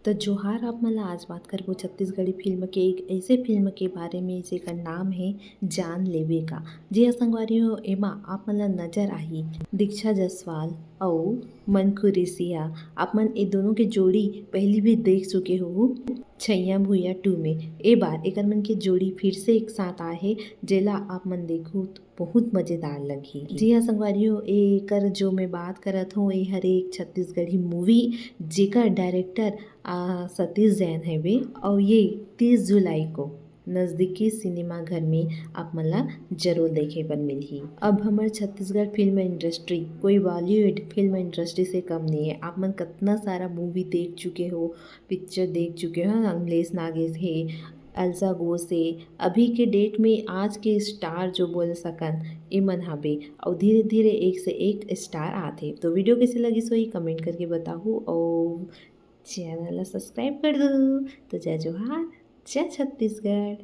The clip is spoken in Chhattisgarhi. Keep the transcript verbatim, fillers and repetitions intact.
तो जोहार आप मन ला। आज बात करबो छत्तीसगढ़ी फिल्म के एक ऐसे फिल्म के बारे में जेकर नाम है जान लेवे का। जी हाँ संगवारी हो, एमा आप मन ला नजर आही दीक्षा जायसवाल अउ मंजू खुरेशिया। आप मन ए दोनों के जोड़ी पहली भी देख चुके हो छैया भुइयां टू में। ए बार एकर मन के जोड़ी फिर से एक साथ आए हे, जेला आप मन देखहू तो बहुत मजेदार लगही। जी हाँ संगवारी हो, एकर जो मैं बात करत हूँ, ये हर एक छत्तीसगढ़ी मूवी जेकर डायरेक्टर आ, सतीश जैन हवे, और ये तीस जुलाई को नजदीकी सिनेमा घर में आप मन ला जरूर देखे बर मिलही। अब हमर छत्तीसगढ़ फिल्म इंडस्ट्री कोई बॉलीवुड फिल्म इंडस्ट्री से कम नहीं है। आप मन कितना सारा मूवी देख चुके हो, पिक्चर देख चुके हो, अमलेश नागेश है, अलसा घोष है। अभी के डेट में आज के स्टार जो बोल सकन, ए मन हबे, और धीरे धीरे एक से एक स्टार आथे। तो वीडियो कैसे लगिस होही, कमेंट करके बताहू, और चैनल ला सब्सक्राइब कर दो। तो जय जोहार, जय छत्तीसगढ़।